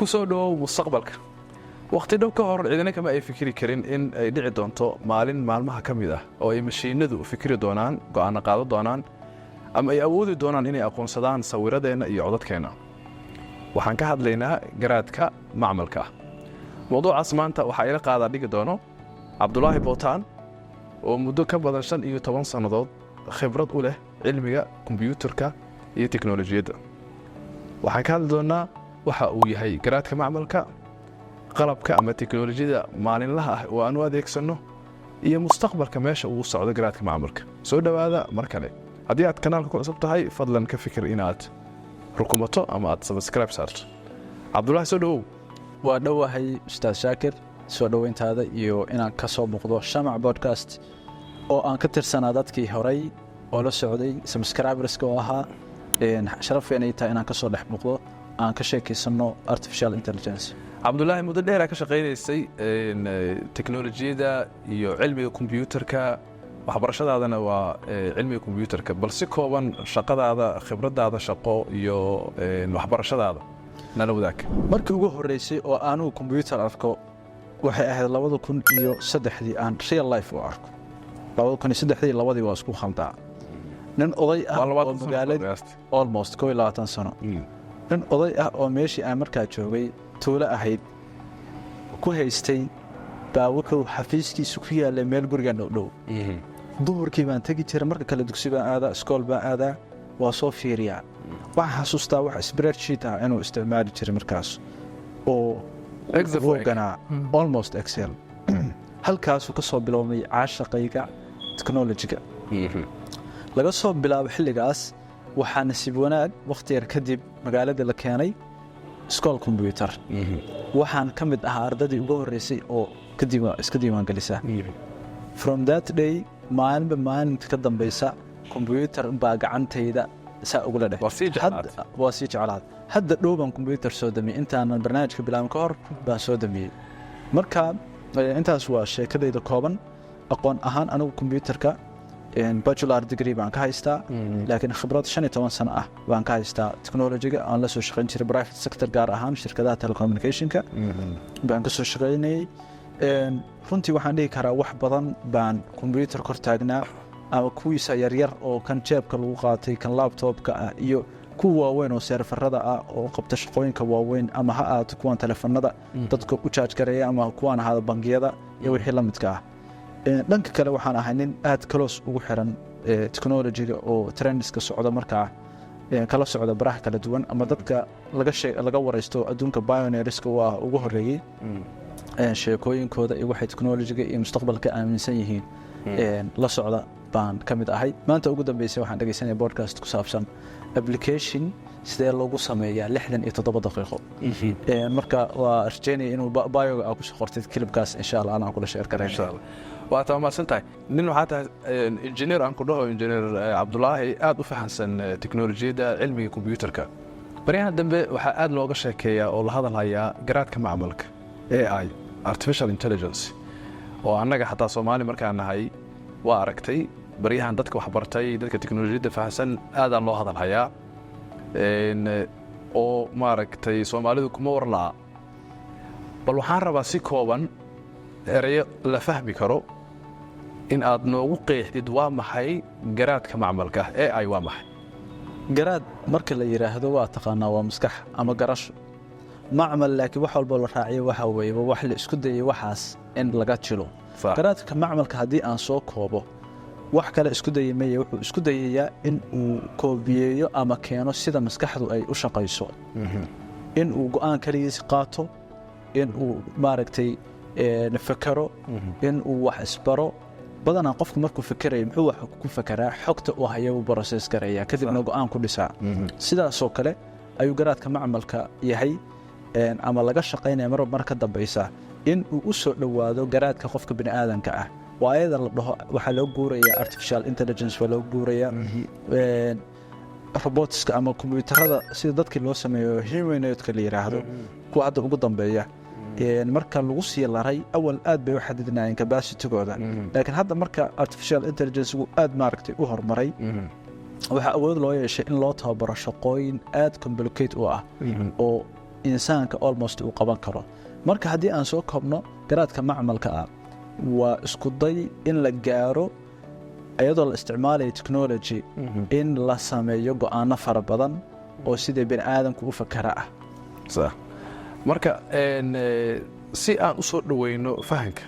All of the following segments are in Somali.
Ku soo dhowow mustaqbalka. Wakhti dhow ka hor cidina kama ay fikiri karin in ay dhici doonto maalin maalmaha ka mid ah oo ay mashiinadu fikiri doonaan, go'aano qaado doonaan ama ay awoodi doonaan inay aqoonsadaan sawiradeenna iyo codadkeenna. Waxaan ka hadlaynaa garaadka macmalka ah. Mawduucaas maanta waxaa ila qaadaa dhigi doono Cabdulaahi Bootaan oo muddo ka badan 15 sannadood khibrad u leh cilmiga kombiyuutarka iyo teknolojiyadda. Waxaan ka hadli doonnaa waxa uu yahay garaadka macmalka, qalabka ama teknolojiyada maalinlaha ah oo aan u adeegsanno iyo mustaqbalka meesha uu socdo garaadka macmalka. Soo dhowaada mar kale. Haddii aad kanaalka ku cusub tahay, fadlan ka fikir inaad rukumato ama aad subscribe saarto. Cabdulaahi, soo dhowow. Waa dhowahay, Ustaad Shaakir. Soo dhoweyntaada iyo inaan ka soo muuqdo Shamac Podcast oo aan ka tirsanaa dadkii horay oo la socday, subscriberska oo ahaa, sharaf weyn ay tahay inaan ka soo dhex muuqdo, aan ka sheekaysanno artificial intelligence. Cabdulaahi, muddo dheeraa ka shaqaynaysay teknolojiyadda iyo cilmiga kombiyuutarka, waxbarashadaadana waa cilmiga kombiyuutarka. Bal si kooban shaqadaada, khibradaada shaqo iyo waxbarashadaada nala wadaag. Markii ugu horreysay oo anugu kombyuutar arko waxay ahayd 2003-dii aan real life u arko. 2003-dii, labadii waa isku khaldaa. Nin oday ah oo magaalada, almost 21 sano, nin oday ah oo meeshii aan markaa joogay tuulo ahayd ku haystay baa wuxuu xafiiskiisu ku yaallay meel gurigan dhow dhow. Duhurkii baan tegi jiray. Marka kale dugsi baan aadaa, iskool baan aadaa, waa soo fiiriyaa. Waxaan xasuustaa wax spreadsheet ah inuu isticmaali jiray markaas oo hooganaa, almost Excel. Halkaasuu ka soo bilowmay caashaqayga technologyga. Laga soo bilaabo xilligaas waxaa nasiib wanaag wakhti yar kadib magaalada la keenay iskool kombyuutar. Waxaan ka mid ahaa ardadii ugu horreysay oo iska diiwaangelisa. From that day, maalinba maalinta ka dambaysa kombyuutar baa gacantayda saa ugula dheh. Waa sii jeclaatay. Waa sii jeclaad. Hadda dhow baan kombyuutar soo damiyey, intaanan barnaamijka bilaabin ka hor baan soo damiyey. Marka intaas waa sheekadayda kooban. Aqoon ahaan anigu kombyuutarka bachelor degree baan ka haystaa, laakiin khibrad 15 sano ah baan ka haystaa technologyga. Aan la soo shaqayn jiray private sector, gaar ahaan shirkadaha telecommunicationka baan ka soo shaqaynayey. Runtii waxaan dhihi karaa wax badan baan kombyuutar kor taagnaa, ama kuwiisa yaryar oo kan jeebka lagu qaatay, kan laptopka ah, iyo kuwa waaweyn oo serverada ah oo qabta shaqooyinka waaweyn, ama ha ahaato kuwan telefonada dadka u charge gareeya ama kuwaan ahaado bangiyada iyo wixii la midka ah. Dhanka kale waxaan ahay nin aad close ugu xiran technologyga oo trendska socda markaa kala socda baraha kala duwan ama dadka laga wareysto adduunka pioneerska waa ugu horeeyey, sheekooyinkooda iyo waxay technologyga iyo mustaqbalka aaminsan yihiin la socda baan ka mid ahay. Maanta ugu dambeysay waxaan dhegeysanaya podcast ku saabsan application sidee loogu sameeyaa 67 daqiiqo. Marka waa rajeynaya inuu bioga aa kusoo qortid clipkaas, insha Allah, anaa kula share gareyn. Insha Allah. Waa taa, mahadsan tahay. Nin waxaa tahay engineer, aan ku dhaho engineer Cabdulaahi, aad u fahansan teknolojiyadda, cilmiga kombiyuutarka. Baryahan dambe waxaa aad looga sheekeeyaa oo la hadalhayaa garaadka macmalka, AI, artificial intelligence, oo annaga xataa Soomaali markaan nahay waa aragtay baryahan dadka waxbartay, dadka teknolojiyadda fahansan aadaan loo hadalhayaa. Oo maaragtay Soomaalidu kuma warla'a. Bal waxaan rabaa si kooban, ereyo la fahmi karo, in aad noogu qeexdid waa maxay garaadka macmalka ah, AI waa maxay? Garaad marka la yidhaahdo waa taqaanaa, waa maskax ama garasho. Macmal laakiin wax walboo la raaciyo waxa weeye waa wax la isku dayay waxaas in laga jilo. Garaadka macmalka haddii aan soo koobo, wax kale isku dayay maya, wuxuu isku dayayaa in uu koobiyeeyo ama keeno sida maskaxdu ay u shaqayso, in uu go'aan kaligiis qaato, in uu maaragtay fakero, in uu wax isbaro. Badanaa qofku markuu fikerayo muxuu wax ku fekeraa? Xogta uu haya uu process gareeyaa, kadibna go'aan ku dhisaa. Sidaasoo kale ayuu garaadka macmalka yahay, ama laga shaqaynaya marba mar ka dambaysa in uu u soo dhowaado garaadka qofka bini aadanka ah. Waa ayada la dhaho waxaa loo guurayaa artificial intelligence, waa loo guurayaa robotska ama kombiyuutarada sida dadkii loo sameeyo, humanoidka la yidhaahdo, kuwa hadda ugu dambeeya. Marka lagu sii laray, awal aad bay u xadidnaayeen capacitygooda, laakiin hadda marka artificial intelligencegu aad maaragtay u horumaray, waxaa awood loo yeeshay in loo tababaro shaqooyin aad complicate u ah oo insaanka almost uu qaban karo. Marka haddii aan soo koobno, garaadka macmalka ah waa isku day in la gaaro iyadoo la isticmaalayo technology in la sameeyo go'aano fara badan oo sida bini aadamku u fakara ah. Sax. Marka si aan u soo dhoweyno fahanka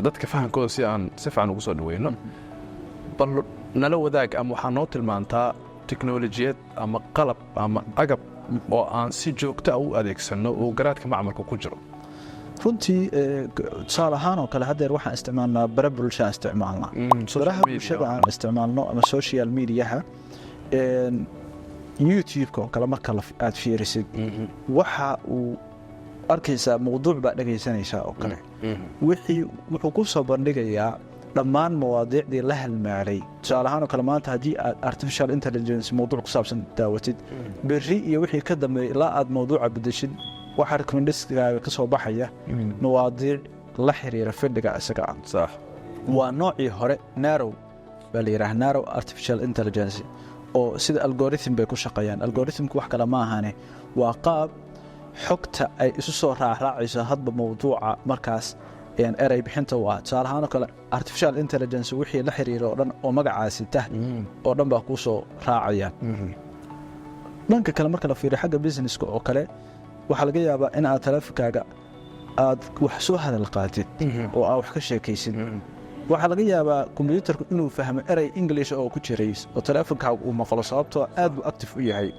dadka, fahankooda si aan si fiican ugu soo dhoweyno, bal nala wadaag ama waxaa noo tilmaantaa teknolojiyad ama qalab ama agab oo aan si joogto ah u adeegsanno oo garaadka macmalka ku jiro. Runtii, tusaale ahaan oo kale, haddeer waxaan isticmaalnaa bara bulshaan isticmaalnaa. Baraha bulshada aan isticmaalno ama social mediaha, YouTube-ka oo kale, marka aad fiirisid, waxa uu arkaysaa mawduuc baa dhegaysanaysaa oo kale, wixii wuxuu ku soo bandhigayaa dhammaan mawaadiicdii la halmaalay. Tusaale ahaan oo kale, maanta haddii aad artificial intelligence mawduuc ku saabsan daawatid, berri iyo wixii ka dambeeya ilaa aad mawduuca bedeshid, waxaa recommendskaaga ka soo baxaya mawaadiic la xiriira fieldiga isaga ah. Waa noocii hore, narrow baa la yidhaha, narrow artificial intelligence, oo sida algorithm bay ku shaqeeyaan. Algorithmku wax kale ma ahane, waa qaab xogta ay isu soo raacraacayso hadba mawduuca markaas erey bixinta u ah. Tusaale ahaan oo kale, artificial intelligence wixii la xiriira oo dhan oo magacaasi tah oo dhan baa kuu soo raacaya. Dhanka kale marka la fiiriyo, xagga businesska oo kale, waxaa laga yaabaa in aad taleefonkaaga aad wax soo hadal qaatid oo aad wax ka sheekaysid. Waxaa laga yaabaa kombyuutarku inuu fahmo erey English oo ku jiray oo taleefonkaaga uu maqlo, sababtoo aad buu active u yahay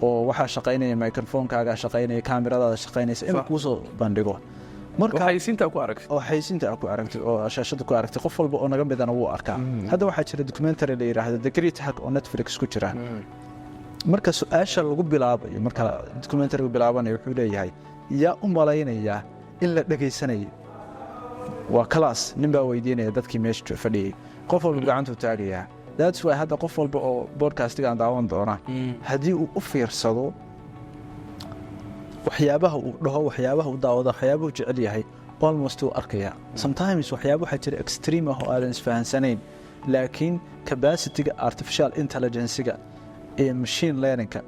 oo waxaa shaqaynaya microphonekaaga, shaqaynaya kaamiradaada shaqaynaysa, inuu kuusoo bandhigo. Marka xayisiinta ku aragtay. Oo xayisiinta aad ku aragtay oo shaashada ku aragtay, qof walba oo naga midana wuu arkaa. Hadda waxaa jira documentary la yidhaahdo The Great Hack oo Netflix ku jira. Marka su-aasha lagu bilaabayo, marka documentarygu bilaabanayo, wuxuu leeyahay: "Yaa u malaynayaa in la dhegaysanayo?" Waa class, nin baa weydiinaya dadkii meesha fadhiyey. Qof walba gacantuu taagayaa. That's why hadda qof walba oo podcastigan daawan doona, haddii uu u fiirsado waxyaabaha uu dhaho, waxyaabaha uu daawado, waxyaabaha uu jecel yahay, almost uu arkaya. Sometimes waxyaaba waxaa jira extreme ah oo aadan isfahansanayn, laakiin capacityga artificial intelligencega ee machine learningka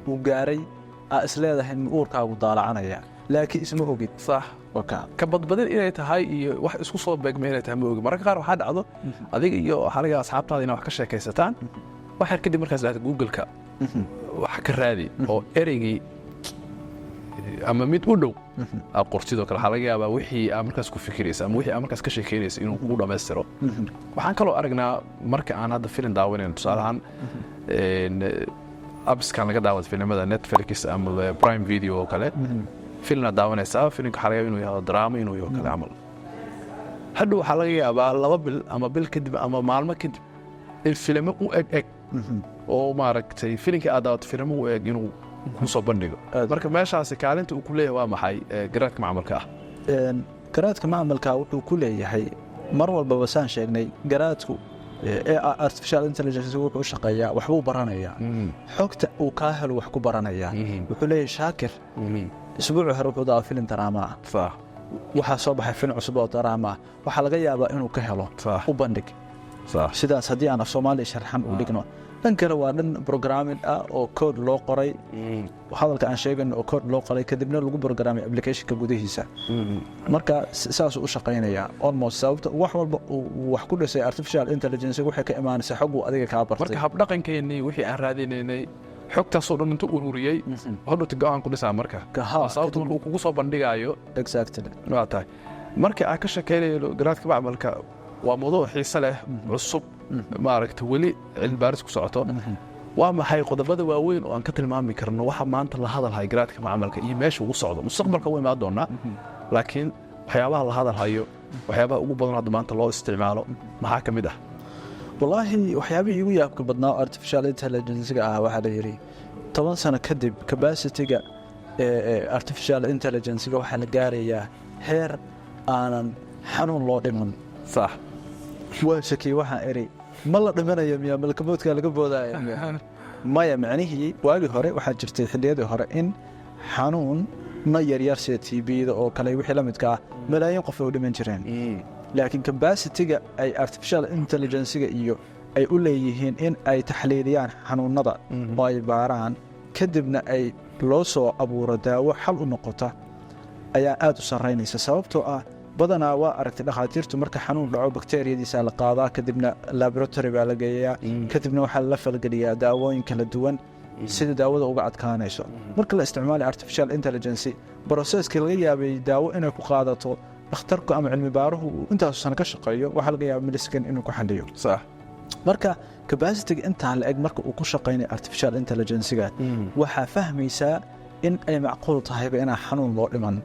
uu gaaray aa is leedahay uurkaagu daalacanaya, laakiin isma ogid. Waka. Ka badbadin inay tahay iyo wax isku soo beegmay inay tahay ma ogi. Mararka qaar waxaa dhacdo adiga iyo waxaa laga yaabaa asxaabtaada inaa wax ka sheekaysataan, waxaad kadib markaas dhahda Google-ka wax ka raadi oo ereygii ama mid u dhow aad qortid oo kale, waxaa laga yaabaa wixii aa markaas ku fikiraysa ama wixii aa markaas ka sheekeynaysa inuu kugu dhammaystiro. Waxaan kaloo aragnaa marka aan hadda filim daawanayno, tusaale ahaan appskan laga daawado filimada, Netflix ama Prime Video oo kale, filmaad daawanaysaa. Filimka waxaa laga yaabaa inuu yahay drama, inuu yaho kale camal. Hadhow waxaa laga yaabaa 2 bil ama bil kadib ama maalmo kadib in filimo u eg eg oo maaragtay filimkii aad daawato filimo u eg inuu kusoo bandhigo. Marka meeshaasi kaalinta uu ku leeyahay waa maxay garaadka macmalka ah? Garaadka macmalka wuxuu ku leeyahay, mar walbaba saan sheegnay, garaadku ee artificial intelligence wuxuu u shaqeeyaa, waxbuu baranayaa, xogta uu kaa helo wax ku baranayaa. Wuxuu leeyahay: "Shaakir isbuuci hore wuxuu daawa filim drama ah, waxaa soo baxay filim cusub oo drama ah, waxaa laga yaabaa inuu ka helo, u bandhig." Sidaas haddii aan af Soomaaliya sharxan u dhigno, dhan kale waa dhan programming ah oo code loo qoray, hadalka aan sheegayno oo code loo qoray, kadibna lagu programmay applicationka gudihiisa. Marka saasuu u shaqaynayaa almost, sababta wax walba uu wax ku dhisay artificial intelligence waxay ka imaanaysaa xog uu adiga kaa bartay. Marka habdhaqankeennii, wixii aan raadinaynay, xogtaasoo dhan intuu ururiyey, hodhowta go'aan ku dhisaa. Marka waa sababta marka uu kugu soo bandhigaayo. Waa tahay. Marka aan ka sheekaynayo garaadka macmalka, waa mawduuc xiise leh, cusub, maaragta, weli cilmi baaris ku socoto. Waa maxay qodobada waaweyn oo aan ka tilmaami karno waxa maanta la hadalhayo garaadka macmalka iyo meesha ugu socdo mustaqbalka? U imaan doonaa, laakiin waxyaabaha la hadalhayo, waxyaabaha ugu badan hadda maanta loo isticmaalo, maxaa ka mid ah? Wallaahi, waxyaabihii igu yaabka badnaa oo artificial intelligence-ga ah, waxaa la yidhi 10 sano kadib capacity-ga ee artificial intelligence-ga waxaa la gaarayaa heer aanan xanuun loo dhiman. Waa shakiyey, waxaan eri: "Ma la dhimanayo miya? Malkamoodka laga boodaya miya?" Maya, macnihii waagii hore waxaa jirtay, xilliyadii hore, in xanuun na yaryar sida TB-da oo kale, wixii la midka ah, malaayiin qof ay u dhiman jireen. Laakiin capacity-ga ay artificial intelligence-ga iyo ay u leeyihiin in ay taxliiliyaan xanuunada oo ay baaraan, kadibna ay loo soo abuuro daawo xal u noqota ayaa aad u sarraynaysa, sababtoo ah badanaa waa aragtay dhakhaatiirtu marka xanuun dhaco, bakteriyadiisa la qaadaa, kadibna laboratory baa la geeyaa, kadibna waxaa la falgeliyaa daawooyin kala duwan sida daawada uga adkaanayso. Marka la isticmaalayo artificial intelligence, processkii laga yaabay daawo inay ku qaadato dhakhtarku ama cilmi baaruhu uu intaasu sano ka shaqeeyo, waxaa laga yaaba millisecond inuu ku xaliyo. Marka capacityga intaa la eg marka uu ku shaqaynayo artificial intelligence-ga, waxaa fahmaysaa in ay macquul tahayba inaan xanuun loo dhiman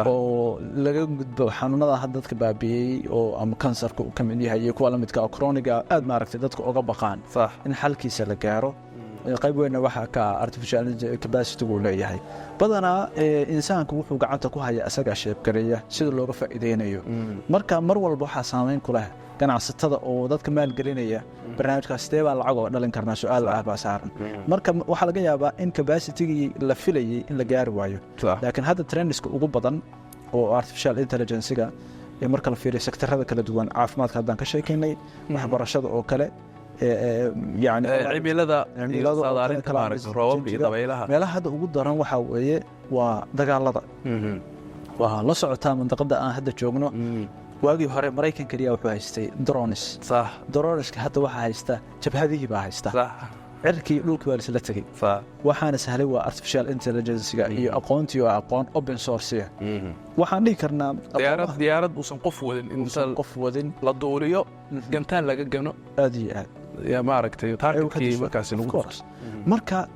oo laga gudbo xanuunada hadda dadka baabi'iyey, oo ama kansarka uu ka mid yahay iyo kuwa lamidka oo chronic-ga aad maaragtay dadka uga baqaan in xalkiisa la gaaro. Qayb weynna waxaa ka artificial capacity uu leeyahay. Badanaa insaanku wuxuu gacanta ku haya isagaa shape-gareeya sida looga faa'iideynayo. Marka mar walba waxaa saameyn ku leh ganacsatada oo dadka maalgelinaya barnaamijkaas, sidee baa lacag oo dhalin karnaa, su-aal ah baa saaran. Marka waxaa laga yaabaa in capacitygii la filayey in la gaari waayo, laakiin hadda trendska ugu badan oo artificial intelligence-ga ee marka la fiiriyo sektarada kala duwan, caafimaadka haddaan ka sheekaynay, waxbarashada oo kale, yani cimilada, cimilada oo kale, saadaalinta maaragtay roobabka iyo dabaylaha. Meelaha hadda ugu daran waxaa weeye waa dagaalada. Waa la socotaa mandaqada aan hadda joogno, waagii hore Maraykan keliya wuxuu haystay drones. Droneska hadda waxaa haysta jabhadihii baa haysta. Cirkii dhulkii waa laisla tegey. Waxaana sahlay waa artificial intelligence-ga iyo aqoontii oo aqoon open source. Waxaan dhihi karnaa diyaarad uusan qof wadin in uusan qof wadin la duuliyo, gantaan laga gano. Aad iyo aad. Ya maaragtay targetkii markaasi lagu Of course.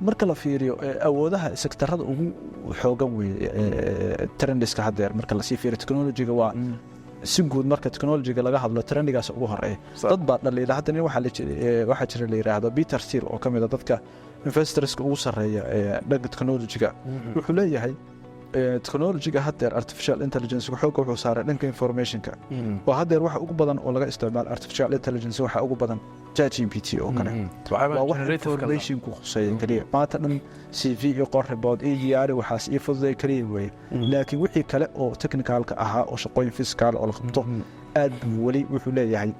Marka la fiiriyo awoodaha sektarada ugu xoogan weeye trendiska haddeer marka lasii fiiriyo technologyga, waa si guud marka technologyga laga hadlo trendigaas ugu horeeya. Dad baa dhaliila hadda nin waxaa jira la yidhaahdo Peter Thiel oo ka mid a dadka investorska ugu sarreeya ee dhanka technologyga. Wuxuu leeyahay technologyga haddeer artificial intelligence xoogga wuxuu saaray dhanka informationka, oo haddeer waxa ugu badan oo laga isticmaalo artificial intelligence waxa ugu badan ChatGPT oo kale, waa wax informationku khuseeya keliya. Maanta dhan CV iyo qor, report iyo diyaari, waxaas ii fududay keliya weeye. Laakiin wixii kale oo technicalka ahaa oo shaqooyin physical oo la qabto aad buu weli, wuxuu leeyahay,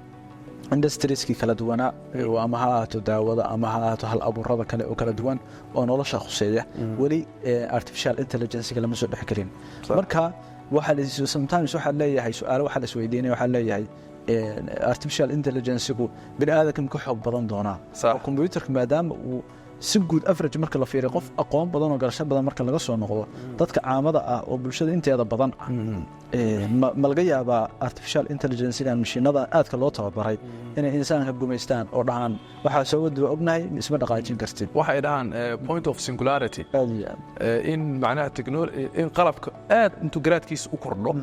industrieskii kala duwanaa, ama ha ahaato daawada ama ha ahaato hal abuurada kale oo kala duwan oo nolosha khuseeya, weli artificial intelligence-ga lama soo dhex gelin. Marka waxaa sometimes waxaa leeyahay su-aalo waxaa la isweydiinaya, waxaa leeyahay artificial intelligence-gu bini aadamka ma ka xoog badan doonaa oo computerka, maadaama uu si guud average marka la fiiriyo qof aqoon badan oo garasho badan marka laga soo noqdo, dadka caamada ah oo bulshada inteeda badan ah, ma laga yaabaa artificial intelligence-gan mashiinada aadka loo tababaray inay insaanka gumaystaan oo dhahaan waxaa soo wadi waa ognahay, isma dhaqaajin kartid? Waxay dhahaan point of singularity. Aad iyo aad. In macnaha in qalabka aad intuu garaadkiisa u kordho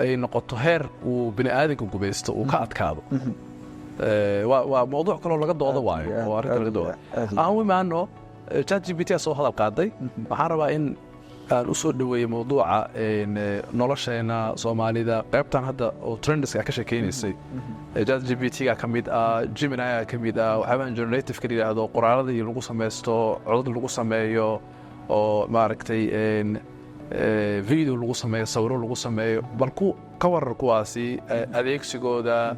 ay noqoto heer uu bini aadanka gumaysto, uu ka adkaado. Waa mawduuc kaloo laga doodo waayo oo arrinta laga doodo. Aan u imaano ChatGPT soo hadal qaaday. Waxaan rabaa in aan u soo dhoweeyo mawduuca nolosheena Soomaalida, qaybtan hadda oo trendska ka sheekeynaysay. ChatGPT-ga ka mid ah, Gemini ka mid ah, waxyaabahan generative-ka la yidhaahdo, qoraaladii lagu samaysto, codad lagu sameeyo, oo maaragtay video lagu sameeyo, sawiro lagu sameeyo. Bal ku ka warar kuwaasi adeegsigooda,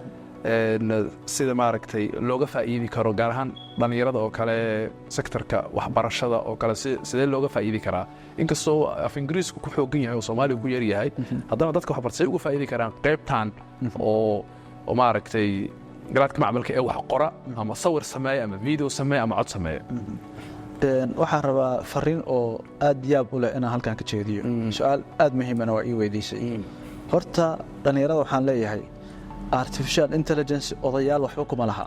sida maaragtay looga faa'iidi karo, gaar ahaan dhallinyarada oo kale, sectorka waxbarashada oo kale, sidee looga faa'iidi karaa? Inkastoo af Ingiriisku ku xoogan yahay oo Soomaaliga ku yar yahay, haddana dadka waxbarta say uga faa'iidi karaan qaybtan oo maaragtay garaadka macmalka ee wax qora ama sawir sameeya ama video sameeya ama cod sameeya? Waxaan rabaa fariin oo aad yaab u leh inaan halkan ka jeediyo. Su-aal aad muhiimana waa ii weydiisay. Horta dhallinyarada waxaan leeyahay, artificial intelligence odayaal waxba kuma laha.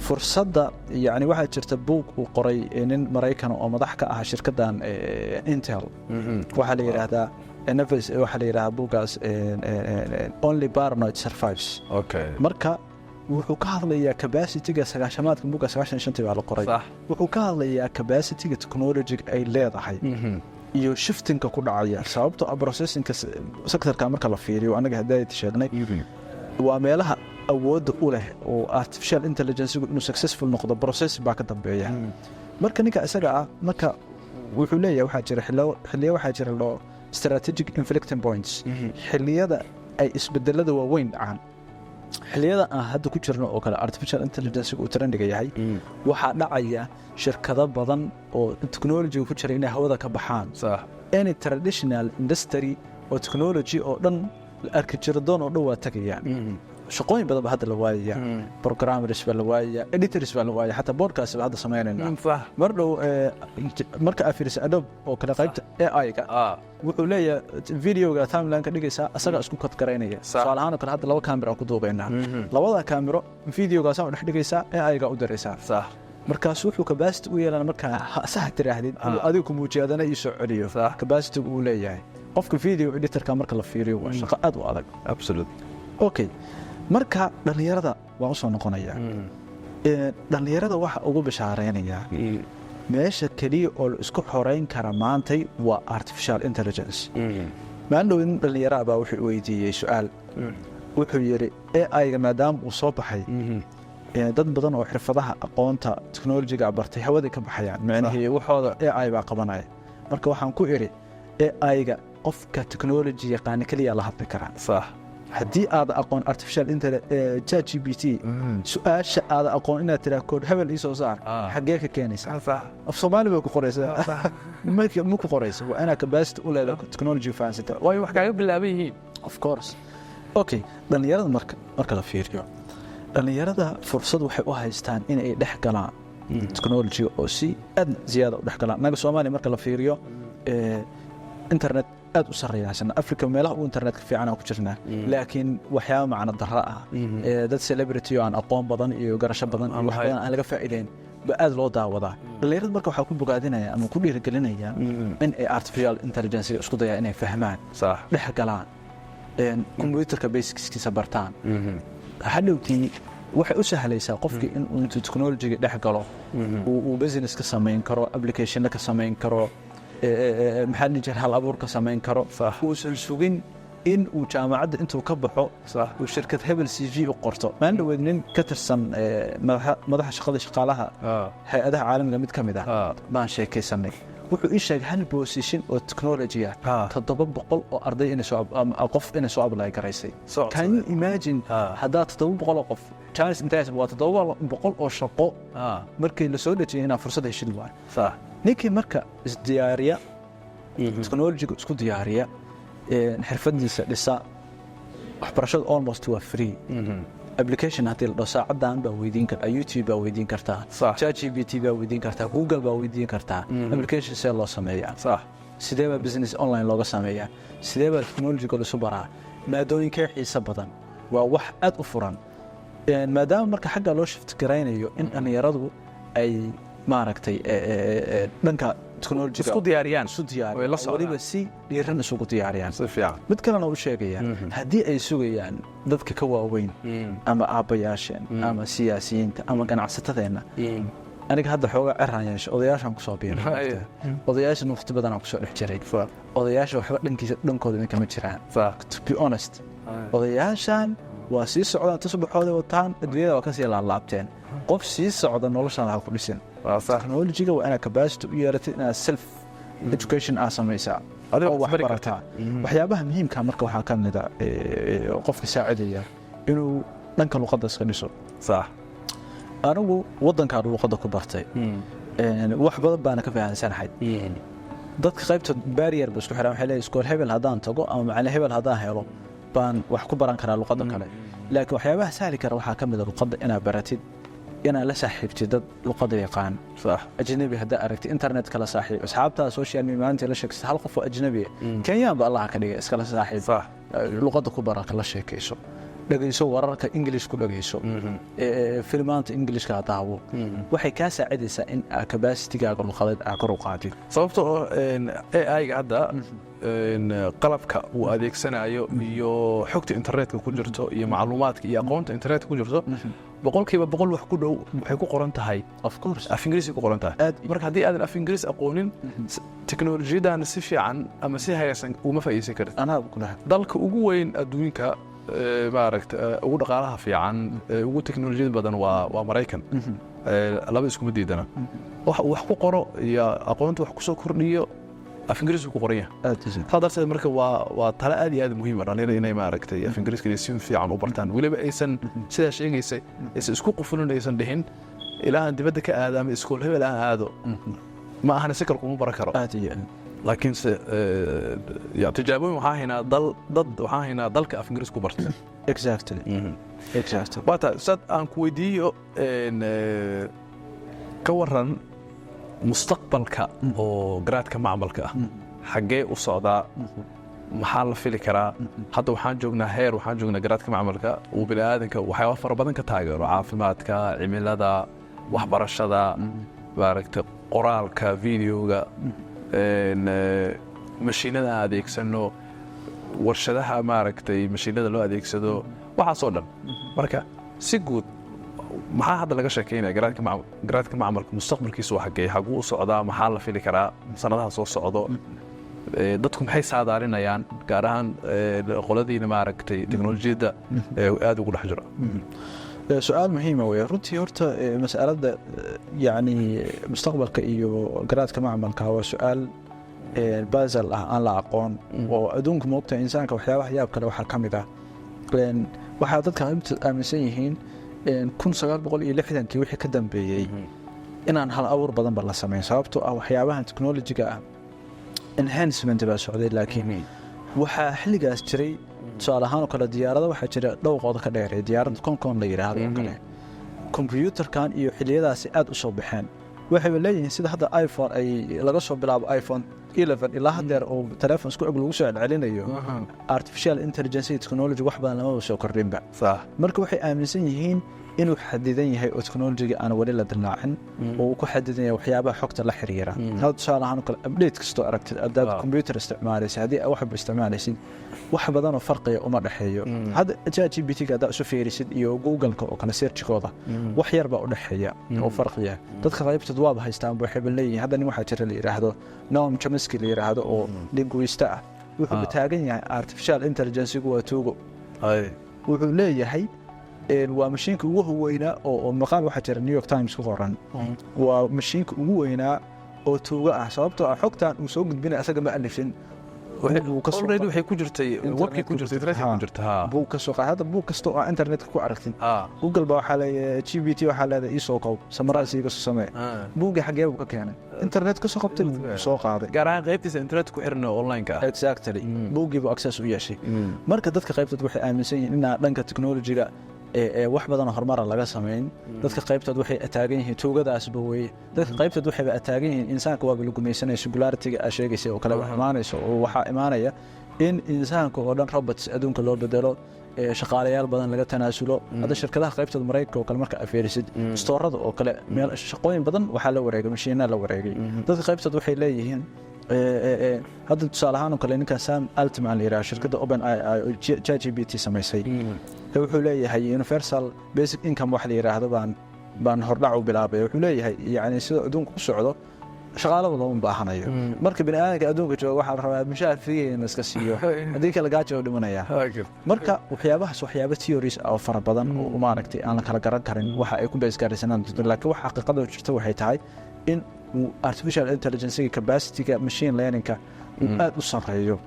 Fursadda yani waxaa jirta buug uu qoray nin Maraykan oo madax ka ah shirkaddan Intel. Waxaa la yidhaahdaa waxaa la yidhahdaa buuggaas "Only Paranoid Survives". Marka wuxuu ka hadlayaa capacityga sagaashamaadka, buugga 95-tii baa la qoray. Wuxuu ka hadlayaa capacityga technologyga ay leedahay iyo shiftingka ku dhacaya, sababtoo ah processingka sectorka marka la fiiriyo, anaga haddaad sheegnay, waa meelaha awoodda u leh oo artificial intelligence inuu successful noqdo, processing baa ka dambeeya. Marka ninka isaga ah marka wuxuu leeyahay waxaa jira xilliyo, waxaa jira loo strategic inflection points, xilliyada ay isbedelada waaweyn dhacaan. Xilliyada aan hadda ku jirno oo kale, artificial intelligence uu trendiga yahay, waxaa dhacaya shirkado badan oo technology ku jira inay hawada ka baxaan. Any traditional industry oo technology oo dhan la arki jiro doon oo dhan waa tagayaan. Shaqooyin badan ba hadda la waayaya, programmers baa la waayaya, editors baa la waayaya, xataa podcast baa hadda samaynayna. Mar dhow marka aad fiiriso Adobe oo kale, qaybta AI-ga wuxuu leeyahay videoga timeline ka dhigaysaa, asagaa isku cut garaynaya. Tusaale ahaan oo kale, hadda laba camera aan ku duubaynaa, labada camero videogaasaa u dhex dhigaysaa, AI-ga u diraysaa. Markaas wuxuu capacity u yeelana markaa sax tiraahdid inuu adiga ku muujiyo, adana ii soo celiyo. Capacity uu leeyahay qofka video editorka marka la fiiriyo waa shaqo aad u adag. Okay, marka dhallinyarada waan usoo noqonayaa. Dhallinyarada waxa ugu bishaareynaya, meesha keliya oo la isku xoreyn kara maantay waa artificial intelligence. Maalin dhow nin dhallinyaraa baa wuxuu weydiiyey su-aal. Wuxuu yidhi, AI-ga maadaama uu soo baxay, dad badan oo xirfadaha aqoonta technologyga bartay hawaday ka baxayaan, micnihii waxooda AI baa qabanaya. Marka waxaan ku idhi, AI-ga qofka technology yaqaana keliya la hadli karaa. Haddii aad aqoon artificial intelligence, ChatGPT, su-aasha aad aqoon inaad tiraa "code hebel ii soo saar", xaggee ka keenaysaa? Af Soomaali bay ku qoraysaa? Ma ku qoraysa. Waa inaad capacity u leedahay, technology fahansata. Waayo wax kaaga bilaaban yihiin. Of course. Okay, dhallinyarada marka la fiiriyo, dhallinyarada fursad waxay u haystaan inay dhex galaan technology oo si aad ziyaada u dhex galaan. Annaga Soomaaliya marka la fiiriyo, internet aad u sarreeya Africa, meelaha ugu internetka fiican aan ku jirnaa, laakiin waxyaaba macno darro ah, dad celebrity oo aan aqoon badan iyo garasho badan iyo wax badan aan laga faa'iideyn ba aad loo daawadaa. Dhallinyarada marka waxaa ku bogaadinaya ama ku dhiirigelinaya in ay artificial intelligence isku dayaan inay fahmaan, dhex galaan, computerka basicskiisa bartaan. Hadhowtii waxay u sahlaysaa qofkii in uu intuu technologyga dhex galo uu business ka samayn karo, applicationna ka samayn karo, maxaa dhihi jira, hal abuur ka samayn karo, uusan sugin in uu jaamacadda intuu ka baxo uu shirkad hebel CV u qorto. Maalin dhaweed nin ka tirsan madaxa shaqada shaqaalaha hay-adaha caalamiga mid ka mid ah baan sheekaysanay. Wuxuu ii sheegay hal position oo technology ah 700 oo arday inay soo ama qof inay soo apply garaysay. Can you imagine? Haddaa 700 oo qof chance intaas waa 700 oo shaqo markii la soo dejiyay inaad fursad heshid waay. Ninkii marka isdiyaariya, technologyga isku diyaariya, xirfadiisa dhisa, waxbarashada almost waa free. Application haddii la dhaho saacadan baa weydiin kartaa, YouTube baa weydiin kartaa, ChatGPT baa weydiin kartaa, Google baa weydiin kartaa, application see loo sameeyaa, sidee baa business online looga sameeyaa, sidee baa technologyga lisu baraa, maadooyinkee xiisa badan, waa wax aad u furan. Maadaama marka xagga loo shift garaynayo in dhallinyaradu ay maaragtay dhanka technologyga isku diyaariyaan, isu way la diyaariyaan, socdaan. Weliba si dhiiran isugu diyaariyaan. Si fiican. Mid kalena u sheegaya, haddii ay sugayaan dadka ka waaweyn ama aabbayaasheen ama siyaasiyiinta ama ganacsatadeenna, aniga hadda xoogaa ciraan yeesho, odayaashaan kusoo biiray, odayaashan waqti badanaan kusoo dhex jiray, odayaasha waxba dhankiisa dhankooda idinkama jiraan. To be honest, odayaashan waa sii socdaan, tusbaxooday wataan, adduunyada waa kasii laablaabteen. Qof sii socda noloshaan ha ku dhisin. Waa sax. Technologyga waa inaad capacity u yeelatid, inaad self education aa samaysaa Adiga oo wax wax bari barataa. Waxyaabaha muhiimka marka waxaa ka mid a qofka saacidaya inuu dhanka luqadda iska dhiso. Anigu waddankaan luqadda ku bartay, wax badan baana ka fahansanahay. Dadka qaybta barrier ba isku xiraan, waxay leeyihin iskool hebel haddaan tago ama macallin hebel haddaan helo baan wax ku baran karaa luqadda kale. Laakiin waxyaabaha sahli kara waxaa ka mid a luqadda inaad baratid inaad la saaxiibtid dad luqadda yaqaan. Ajnabi haddaa aragtid, internet kala saaxiib, asxaabtaa social media maalintii la sheegsata hal qof oo ajnabi ah, Kenyaan ba Allaha ka dhigay, iskala saaxiib, luqadda ku bara, kala sheekayso, dhegeyso wararka English ku dhegeyso, filmaanta Englishka daawo. Waxay kaa saacidaysaa in aa capacitygaaga luqadeed aa kor u qaadid. Sababta oo AI-ga hadda qalabka uu adeegsanayo iyo xogta internetka ku jirto iyo macluumaadka iyo aqoonta internetka ku jirto, 100% wax ku dhow waxay ku qoran tahay of course af Ingiriisi ku qoran tahay. Aad. Marka haddii aadan af Ingiriis aqoonin, teknolojiyadan si fiican ama si hagaagsan uma faa'iideysan karid. Anaa ku dhahay. Dalka ugu weyn adduunka, maaragta, ugu dhaqaalaha fiican, ugu teknolojiyada badan waa Maraykan. Laba iskuma diidana. Wax uu wax ku qoro iyo aqoonta wax kusoo kordhiyo Af Ingiriisku ku qoran yahay. Aad u Saa darteed marka waa tale aad iyo aad muhiim ah dhalinyarada inay, maaragtay, af Ingiriiska inay si fiican u bartaan, weliba aysan, sidaa sheegaysay, aysan isku qufulin, aysan dhihin ilaa aan dibadda ka aado ama iskool hebel aan aado ma ahana, si kale kuma baran karo. Aad iyo aad. Laakiinse ya tijaabooyin waxaa haynaa dal dad waxaa haynaa dalka af Ingiriis ku barta. Exactly. Waata ustaad, aan ku weydiiyo ka waran mustaqbalka oo garaadka macmalka ah, xaggee u socdaa? Maxaa la fili karaa? Hadda waxaan joognaa heer, waxaan joognaa garaadka macmalka uu bini aadanka waxyaaba fara badan ka taageero: caafimaadka, cimilada, waxbarashada, maaragtay, qoraalka, videoga, mashiinada aan adeegsano, warshadaha, maaragtay, mashiinada loo adeegsado, waxaasoo dhan. Marka si guud maxaa hadda laga sheekeynaya garaadka macmalka? Mustaqbalkiisu waa xaggee? Xaguu u socdaa? Maxaa la fili karaa sanadaha soo socdo? Dadku maxay saadaalinayaan, gaar ahaan qoladiina, maaragtay, teknolojiyadda aada ugu dhex jira? Su-aal muhiima wey runtii. Horta mas'alada yacni mustaqbalka iyo garaadka macmalka waa su-aal puzzle ah, aan la aqoon oo adduunka moogta insaanka. Waxyaabaha yaab kale waxaa ka mid ah waxaa dadka aaminsan yihiin 1960-kii wixii ka dambeeyey inaan hal abuur badanba la samayn, sababtoo ah waxyaabahan technology-ga ah enhancement baa socday. Laakiin waxaa xilligaas jiray, tusaale ahaan oo kale, diyaarado waxaa jira dhowqooda ka dheeray, diyaaradda Concorde la yidhaahdo oo kale. Kombyuutarkan iyo xilliyadaasi aad u soo baxeen. Waxayba leeyihiin sida hadda iPhone ay laga soo bilaabo iPhone 11 ilaa haddeer oo telefoon isku eg lagu soo celcelinayo, artificial intelligence iyo technology wax badan lamaba soo kordhinba. Marka waxay aaminsan yihiin inuu xadidan yahay oo technology-ga aan weli la dilaacin oo uu ku xadidan yahay waxyaabaha xogta la xiriira. Hadda tusaale ahaan oo kale, update kastoo aragtid haddaad computer isticmaalaysid, haddii aad waxba isticmaalaysid, wax badan oo farqiya uma dhexeeyo. Hadda ChatGPT-ga haddaa isu fiirisid iyo Google-ka oo kale search-kooda, wax yar baa u dhexeeya oo farqiya. Dadka qaybtood waaba haystaan, waxayba leeyihiin hadda nin waxaa jira la yidhaahdo Noam Chomsky la yidhaahdo oo linguist ah, wuxuu taagan yahay artificial intelligence-gu waa tuugo. Wuxuu leeyahay waa mashiinka ugu weynaa oo maqaal waxaa jira New York Times ku qoran, waa mashiinka ugu weynaa oo tuugo ah, sababtoo ah xogtan uu soo gudbinaya asaga ma alifin. Wuu ka soo Already waxay ku jirtay webkii, ku jirtay internetka, ku jirta ha. Buug ka soo qaad. Hadda buug kasta oo aa internetka ku aragtid, Google ba waxaa leeyahay GPT, waxaa leedahay iisoo koob, summarize iiga soo samee. Buuggii xagee buu ka keenay? Internet ka soo qabtay, wuu soo qaaday. Gaar ahaan qaybtiisa internet ku xiran oo online-ka ah. Exactly, buuggii buu access u yeeshay. Marka dadka qaybtood waxay aaminsan yihiin inaa dhanka technology-ga ee wax badan oo horumara laga samayn. Dadka qaybtood waxay ataagan yihiin tuugadaasba weye. Dadka qaybtood waxayba ataagan yihiin insaanka waaba la gumaysanaya, singularity-ga aa sheegaysa oo kale wax imaanayso, oo waxaa imaanaya in insaanka oo dhan robots adduunka loo bedelo, shaqaalayaal badan laga tanaasulo. Hadda shirkadaha qaybtood Maraykanka oo kale marka aad fiirisid, store-ada oo kale, meel shaqooyin badan waxaa la wareegay mashiinaa la wareegay. Dadka qaybtood waxay leeyihiin hadda tusaale ahaan oo kale, ninka Sam Altman la yidhaha, shirkadda OpenAI oo ChatGPT samaysay, wuxuu leeyahay universal basic income wax la yidhaahdo baan hordhac u bilaabay. Wuxuu leeyahay yani sida adduunka ku socdo shaqaalaba looma baahanayo. Marka bini aadamka adduunka jooga waxaa la rabaa mushaar free in la iska siiyo, haddii kale gaajo oo dhimanaya. Marka waxyaabahaas waxyaaba theories ah oo fara badan oo, maaragtay, aan la kala garan karin waxa ay ku base gaaraysanaan jirto. Laakiin waxa xaqiiqada jirta waxay tahay in uu artificial intelligence capacity-ga machine learning-ka uu aad u sarreeyo.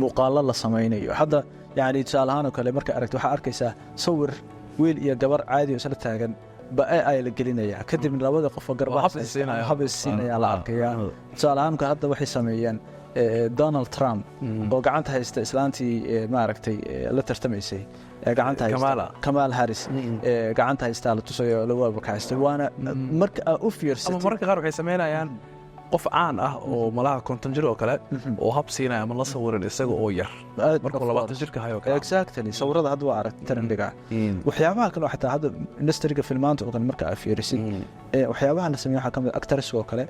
Muuqaallo la samaynayo hadda, yani tusaale ahaan oo kale, marka aragto waxaa arkaysaa sawir wiil iyo gabar caadi oo isla taagan ba AI la gelinaya, kadibna labada qof oo garbaha hab is siinaya. Hab is siinaya la arkaya. Tusaale ahaan kale, hadda waxay sameeyeen Donald Trump oo gacanta haysta islaantii maaragtay, la tartamaysay ee gacanta haysta. Kamala. Kamala Harris gacanta haystaa la tusayo oo lagu abakaystay. Waana marka aad u Ama fiirsatid mararka qaar waxay samaynayaan qof caan ah oo malaha 50 jir oo kale oo hab siinaya ama la sawiran isaga oo yar markuu 20 jirka hayo kale. Exactly, sawirada hadda waa aragti trend-iga. Waxyaabaha kale oo xataa hadda industry-ga filmaanta oo kale marka aad fiirisid, waxyaabaha la sameeyo waxaa ka mid ah actors oo kale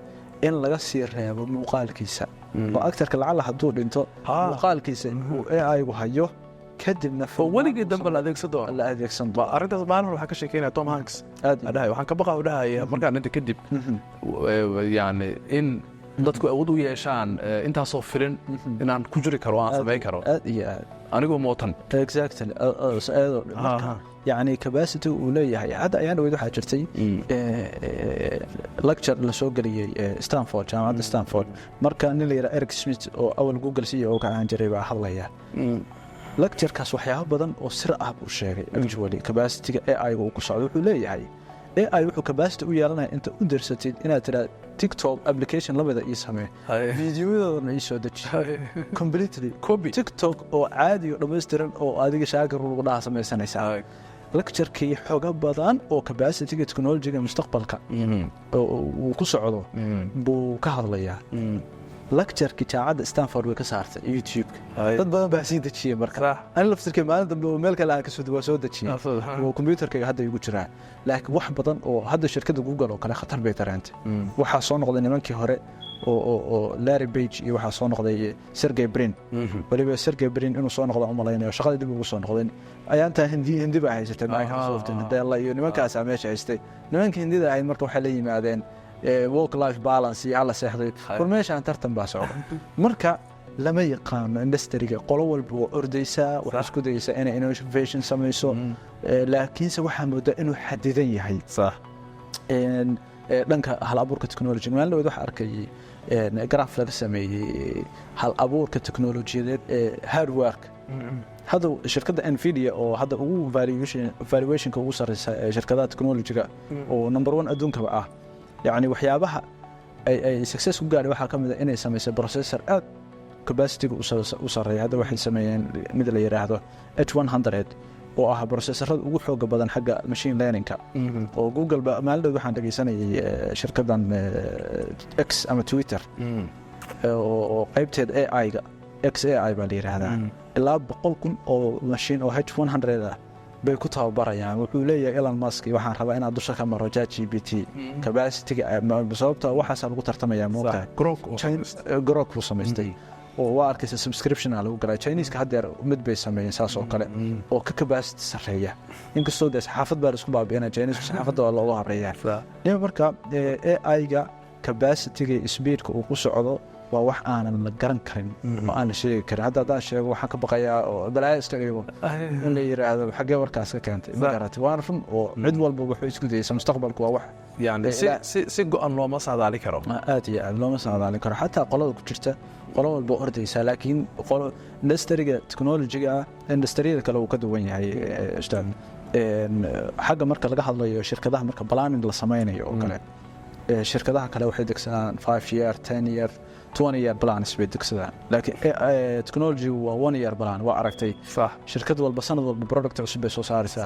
in laga sii reebo muuqaalkiisa, oo actor-ka lacala hadduu dhinto muuqaalkiisa uu AI-gu hayo, kadibna oo weligii dambe la adeegsan doono. La adeegsan doono. Arrintaas maalin hore waxaa ka sheekeynaya Tom Hanks. Aad dhahay, waxaan ka baqa, u dhahaya, markaan dhinta kadib, yani in Dadku awood u yeeshaan intaasoo filin inaan ku jiri karo, aan samayn karo. Aad iyo aad. Anigoo mootan. Exactly. Marka yani capacity uu leeyahay hadda ayaan dhaweyd waxaa jirtay lecture la soo geliyey Stanford, jaamacadda Stanford. Marka nin la yidhaha Eric Schmidt oo awal Google CEO ka ahaan jiray baa hadlaya. Lecturekaas waxyaabo badan oo sir ah buu sheegay. Actually, capacityga AI-ga uu ku socdo, wuxuu leeyahay AI wuxuu capacity u yeelanaya inta u dirsatid inaad tiraa "TikTok application lamida ii samee, fiidiyoyadoodana ii soo deji," completely copy. TikTok oo caadi oo dhammaystiran oo adiga shaakir lagu dhaha samaysanaysaa. Lecturekii xogo badan oo capacityga technologyga mustaqbalka oo uu ku socdo buu ka hadlayaa. Lectureki jaamacadda Stanford way ka saartay YouTube-ka. Dad badan baa sii dejiyey. Marka ani laftirkay maalin dambe oo meel kale aan kasoo waa soo dejiyey oo computerkayga hadda igu jiraa. Laakiin wax badan oo hadda shirkadda Google oo kale khatar bay dareentay. Waxaa soo noqday nimankii hore oo Larry Page iyo waxaa soo noqday Sergey Brin. Weliba Sergey Brin inuu soo noqdo umalaynayo, shaqadii dib ugu soo noqday. Ayaantaa Hindi baa haysatay Microsoft, Nadella iyo nimankaasaa meesha haystay. Nimanka Hindida ahayd marka waxay la yimaadeen work life balance iyo hala seexday. War meeshaan tartan baa socda. Marka lama yaqaano industryga, qolo walba waa ordaysaa, waxay isku dayaysaa inay innovation samayso, laakiinse waxaa moodaa inuu xadidan yahay dhanka hal abuurka technology. Maalin dhaweyd waxaa arkayay graph laga sameeyey hal abuurka teknolojiyadeed ee hardwareka. Hadda shirkadda Nvidia oo hadda ugu valuationka ugu sareysa ee shirkadaha technologyga oo number one adduunkaba ah, yacni waxyaabaha ay success ku gaadhay waxaa ka mid a inay samaysay processor aad capacityga u sarreeya. Hadda waxay sameeyeen mid la yidhaahdo H100 oo ah processorada ugu xooga badan xagga machine learningka oo Google ba. Maalin dhow waxaan dhegeysanayay shirkaddan X ama Twitter oo qaybteed AI-ga, xAI baa la yidhaahdaa, ilaa 100,000 oo machine oo H100 ah bay ku tababarayaan. Wuxuu leeyahay Elon Musk, "Waxaan rabaa inaad dusha ka maro ChatGPT capacityga," sababta waxaasaa lagu tartamayaa, moogtahay. Grok buu samaystay oo waa arkaysa subscription a lagu galaa. Chineska haddeer mid bay sameeyeen saas oo kale oo ka capacity sarreeya, inkastoo dee saxaafad baa la isku baabi'inaya. Chinesku saxaafadda waa looga horeeyaa nima. Marka AI-ga capacityga iyo speedka uu ku socdo waa wax aanan la garan karin oo aan la sheegi karin. Hadda haddaan sheego waxaan ka baqayaa oo balaayo iska dhigo in la yiraahdo, "Xaggee warkaas ka keentay?" Ma garatay? Waana run oo cid walba wuxuu isku dayeysa mustaqbalku waa wax Yani si go-an looma saadaali karo. Aad iyo aad looma saadaalin karo. Xataa qolada ku jirta, qolo walba ordaysaa, laakiin qolo industryga technologyga ah industriyada kale uu ka duwan yahay, ustaad. Xagga marka laga hadlayo shirkadaha, marka planning la sameynayo oo kale, shirkadaha kale waxay degsadaan 5 year, 10 year, 20 year plans bay degsadaan, laakiin technology waa one year plan. Waa aragtay, shirkad walba sanad walba product cusub bay soo saaraysaa.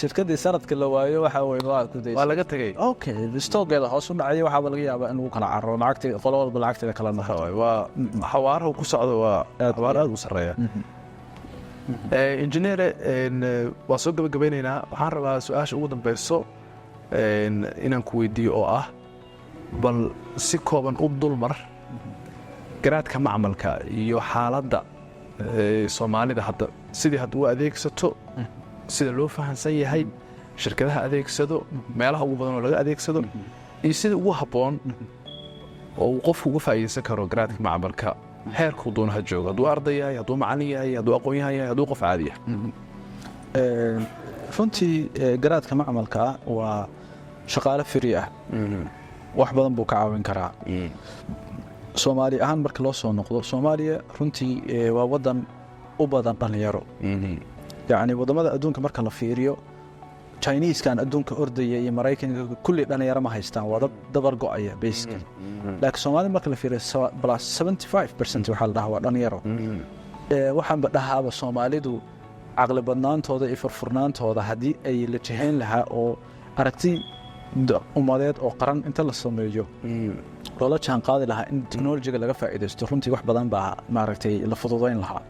Shirkadii sanadka la waayo waxa weye waa ku waa laga tegey. Okay, stockeeda hoos u dhacay, waxaaba laga yaabaa in lagu kala cararo, lacagti qolo walba lacagteeda kala noqoto. Waa xawaaraha ku socdo, waa xawaar aad u sarreeya. Injineere, waa soo gabagabeyneynaa. Waxaan rabaa su-aasha ugu dambeyso inaan ku weydiiyo oo ah, bal si kooban u dulmar garaadka macmalka iyo xaaladda Soomaalida hadda, sidii hadda u adeegsato, sida loo fahansan yahay, shirkadaha adeegsado, meelaha ugu badan oo laga adeegsado iyo sida ugu habboon oo uu qofku uga faa'iidaysan karo garaadka macmalka, heerkuu doona ha joogo, hadduu arday yahay, hadduu macallin yahay, hadduu aqoon-yahan yahay, hadduu qof caadi yahay. Runtii garaadka macmalka ah waa shaqaale free ah, wax badan buu ka caawin karaa. Soomaali ahaan marka loo soo noqdo, Soomaaliya runtii waa wadan u badan dhalinyaro. Yacni waddamada adduunka marka la fiiriyo, Chineskan adduunka ordaya iyo Maraykanka kulli dhalinyaro ma haystaan, waa dad dabar go-aya basically. Laakiin Soomaalida marka la fiiriyo, plus 75% waxaa la dhahaa waa dhalinyaro. Waxaanba dhahaaba Soomaalidu caqli badnaantooda iyo furfurnaantooda haddii ay la jihayn lahaa oo aragti ummadeed oo qaran inta la sameeyo loola jaan qaadi lahaa in technologyga laga faa'iidaysto, runtii wax badan baa maaragtay la fududayn lahaa.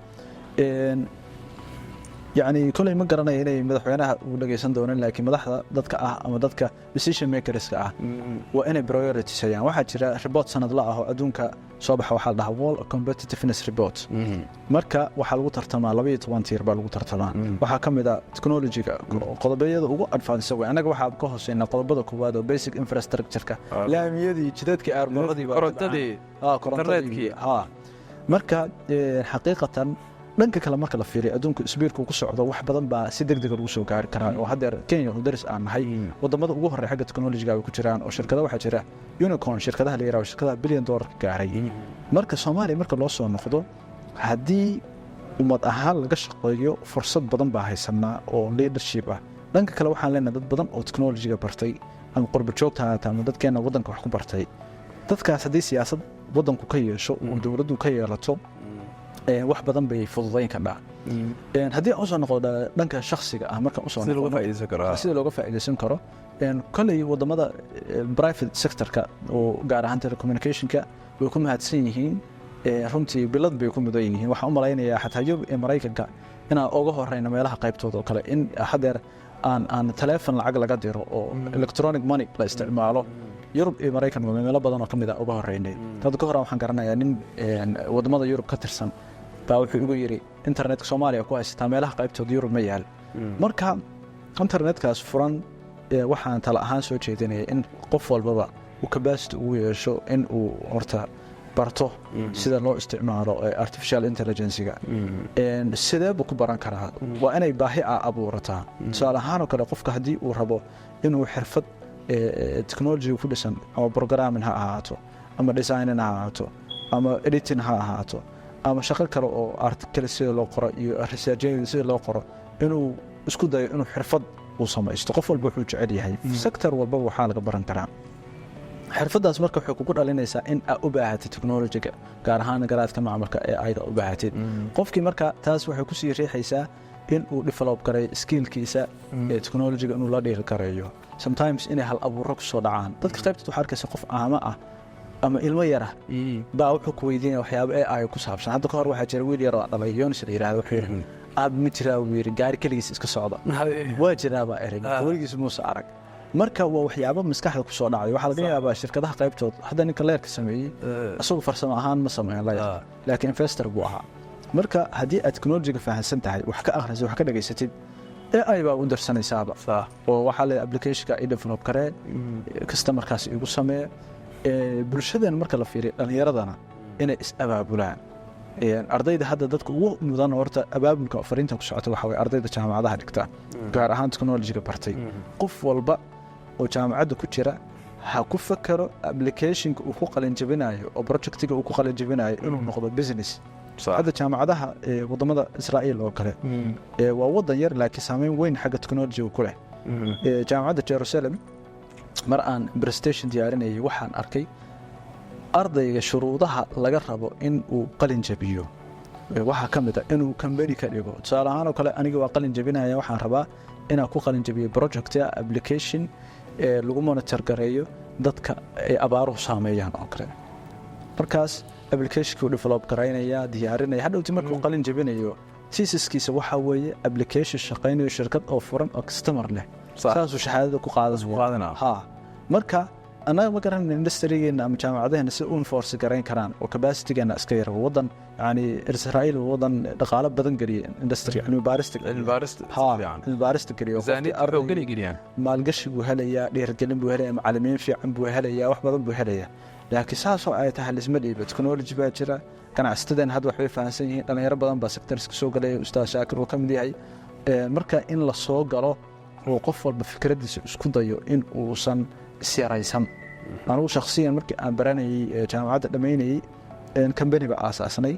Yacni koley ma garanayo inay madaxweynaha uu dhegeysan doonin, laakiin madaxda dadka ah ama dadka decision makerska ah waa inay prioritisayaan. Waxaa jira report sanadla ah oo adduunka soo baxa, waxaa la dhahaa World Competitiveness Report. Marka waxaa lagu tartamaa 12 tiir baa lagu tartamaa. Waxaa ka mid a technologyga, qodobayada ugu advance wey. Annaga waxaa ka hooseynaa qodobada koowaad oo basic infrastructure-ka, laamiyadii, jidadkii, airportadii. Korontadii. Korontadii. Ha, marka xaqiiqatan dhanka kale marka la fiiriyo, adduunka speedku ku socdo, wax badan baa si deg dega lagu soo gaari karaa. Oo haddeer Kenya oo daris aan nahay, wadamada ugu horreya xagga technologyga ay ku jiraan, oo shirkado waxaa jira unicorn shirkadaha la yiraahdo, shirkadaha billion dollarka gaaray. Marka Soomaaliya marka loo soo noqdo, haddii ummad ahaan laga shaqeeyo, fursad badan baa haysanaa oo leadership ah. Dhanka kale waxaan leenahay dad badan oo technologyga bartay, ama qurba joogta haata ama dadkeena waddanka wax ku bartay. Dadkaas haddii siyaasad waddanku ka yeesho oo dowladdu ka yeelato, wax badan bay fududayn kardhaa. Haddii aan usoo noqdo dhanka shakhsiga ah, markaan usoo sida looga faa'iideysan karo, sida looga faa'iideysan karo, kolley wadamada private sectorka oo gaar ahaan telecommunicationka way ku mahadsan yihiin. Runtii bilad bay ku mudan yihiin. Waxaan u malaynayaa xataa Yurub iyo Maraykanka inaan uga horeyno meelaha qaybtooda oo kale, in haddeer aan telefon lacag laga diro oo electronic money la isticmaalo. Yurub iyo Maraykan waa meelo badan oo ka mid a uga horeynay. Hadda ka hor waxaan garanayaa nin wadamada Yurub ka tirsan baa wuxuu igu yidhi, "Internetka Soomaaliya ku haysataa, meelaha qaybtooda Yurub ma yaal." Marka internetkaas furan, waxaan tala ahaan soo jeedinaya in qof walbaba uu capacity ugu yeesho in uu horta barto sida loo isticmaalo artificial intelligencega. Sidee buu ku baran karaa? Waa inay baahi a abuurataa. Tusaale ahaan oo kale, qofka haddii uu rabo inuu xirfad technology ku dhisan, ama programming ha ahaato, ama designing ha ahaato, ama editing ha ahaato, ama shaqo kale oo article sida loo qoro iyo research sida loo qoro, inuu isku dayo inuu xirfad uu samaysto. Qof walba wuxuu jecel yahay, sector walbaba waxaa laga baran karaa xirfaddaas. Marka waxay kugu dhalinaysaa in aa u baahatid technologyga, gaar ahaan garaadka macmalka ee ayda u baahatid qofkii. Marka taas waxay kusii riixaysaa in uu develop gareeyo skillkiisa ee technologyga, inuu la dhiiri gareeyo. Sometimes inay hal abuuro kusoo dhacaan dadka qaybtood, waxaa arkaysa qof caamo ah ama ilmo yara baa wuxuu ku weydiinaya waxyaabo AI ku saabsan. Hadda ka hor waxaa jira wiil yar oo dhalay, Yonis la yidhahdo. Wuxuu yidhi, "Aab, ma jiraa," buu yidhi, "gaari keligiis iska socda?" "Waa jiraa," baa erey. Weligiis muuse arag. Marka waa waxyaabo maskaxda kusoo dhacday. Waxaa laga yaabaa shirkadaha qaybtood, hadda ninka leerka sameeyey isagu farsamo ahaan ma sameyn leer, laakiin investor buu ahaa. Marka haddii aad technologyga fahamsan tahay, wax ka akhrisay, wax ka dhegaysatid, AI baa u darsanaysaaba oo waxaa leeyahay, "Applicationka i develop garee, customerkaas igu samee." Bulshadeena marka la fiiriyo, dhallinyaradana inay is-abaabulaan. Ardayda hadda dadka ugu mudan horta abaabulka fariinta ku socota waxa waye ardayda jaamacadaha dhigta, gaar ahaan technologyga bartay. Qof walba oo jaamacadda ku jira ha ku fakero applicationka uu ku qalinjabinayo oo projectiga uu ku qalinjabinayo inuu noqdo business. Hadda jaamacadaha wadamada Israa'iil oo kale, waa wadan yar laakiin saameyn weyn xagga technologyga ku leh. Jaamacadda Jerusalem mar aan presentation diyaarinayay, waxaan arkay ardayga shuruudaha laga rabo in uu qalin jabiyo waxaa ka mid a inuu company ka dhigo. Tusaale ahaan oo kale, aniga waa qalin jabinaya, waxaan rabaa inaan ku qalin jabiyo project application ee lagu monitor gareeyo dadka ay abaaruhu saameeyaan oo kale. Markaas applicationkuu develop garaynaya, diyaarinaya, hadhowti markuu qalin jabinayo, thesiskiisa waxaa weeye application shaqaynayo, shirkad oo furan oo customer leh. Saasuu shahaadada ku qaadanaya. Ha, marka annaga ma garanayna industrygeena ama jaamacadaheena si u enforce garayn karaan oo capacitygeena iska yar. Wadan, yani Israa'iil, wadan dhaqaalo badan geliya industry cilmi baarista. Ha, cilmi baarista geliya. Maalgashi buu helayaa, dhiirigelin buu helayaa, macalimiin fiican buu helayaa, wax badan buu helayaa. Laakiin saasoo ay tahay lisma dhiibo. Technology baa jira, ganacsatadeen hadda waxbay fahamsan yihiin, dhalinyaro badan baa sectorska soo galaya, Ustaad Shaakir uu ka mid yahay. Marka in la soo galo oo qof walba fikraddiisa isku dayo in uusan isyaraysan. Anugu shakhsiyan markii aan baranayey, jaamacadda dhammaynayey, company ba aasaasnay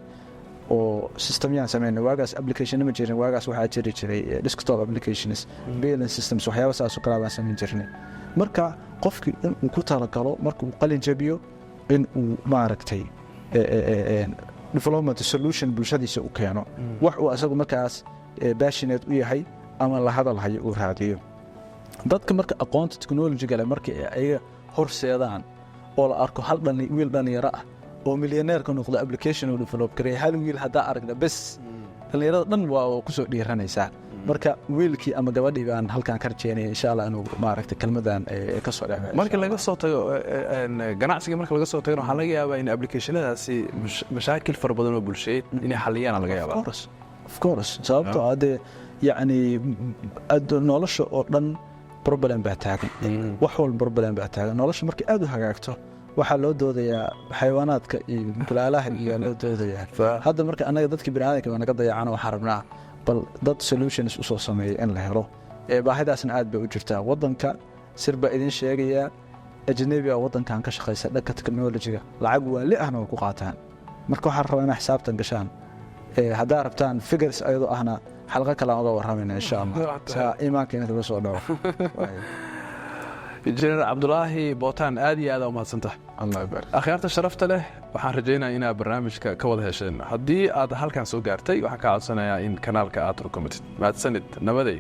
oo systemyaan sameynay. Waagaas application ma jirin, waagaas waxaa jiri jiray desktop applications, billing systems, waxyaaba saas oo kale baan samayn jirnay. Marka qofkii inuu ku talagalo marka uu qalin jabiyo in uu maaragtay development solution bulshadiisa u keeno, wax uu asagu markaas passionate u yahay ama la hadalhayo uu raadiyo. Dadka marka aqoonta technologyga leh marka ayaga horseedaan oo la arko hal wiil dhalinyaro ah oo milyaneerka noqdo application uu develop gareey, hal wiil haddaa aragna bes, dhalinyarada dhan waa kusoo dhiiranaysaa. Marka wiilkii ama gabadhii baan halkan ka rajeynaya, insha Allah, inuu maaragtay kelmadan ka soo dhex. Marka laga soo tago ganacsiga, marka laga soo tagana, waxaa laga yaabaa in applicationadaasi mashaakil fara badan oo bulsheed inay xaliyaan laga yaabaa. Of course, sababtoo ah dee yacni nolosha oo dhan problem baa taagan, wax walba problem baa taagan. Nolosha markay aad u hagaagto, waxaa loo doodayaa xayawaanaadka iyo kulaalaha iyo loo doodayaa. Hadda marka annaga dadkii biniaadamka baa naga dayacana. Waxaan rabnaa bal dad solutions usoo sameeya in la helo. Baahidaasna aad bay u jirtaa waddanka. Sir baa idin sheegayaa: ajnebi a waddankan ka shaqaysa dhanka technologyga, lacag waali ahna way ku qaataan. Marka waxaan rabaa inaa xisaabtan gashaan. Haddaa rabtaan figures ayadoo ahna, xalqo kale aan uga warramayna, insha Allah, saa iimaanka in kaga soo dhaco. Injineer Cabdulaahi Bootaan, aad iyo aad aa umahadsantahay. Allah ybarik. Akhyaarta sharafta leh, waxaan rajaynaya inaad barnaamijka ka wada hesheen. Haddii aad halkan soo gaartay, waxaan kaa codsanayaa in kanaalka aad rukumatid. Mahadsanid, nabaday.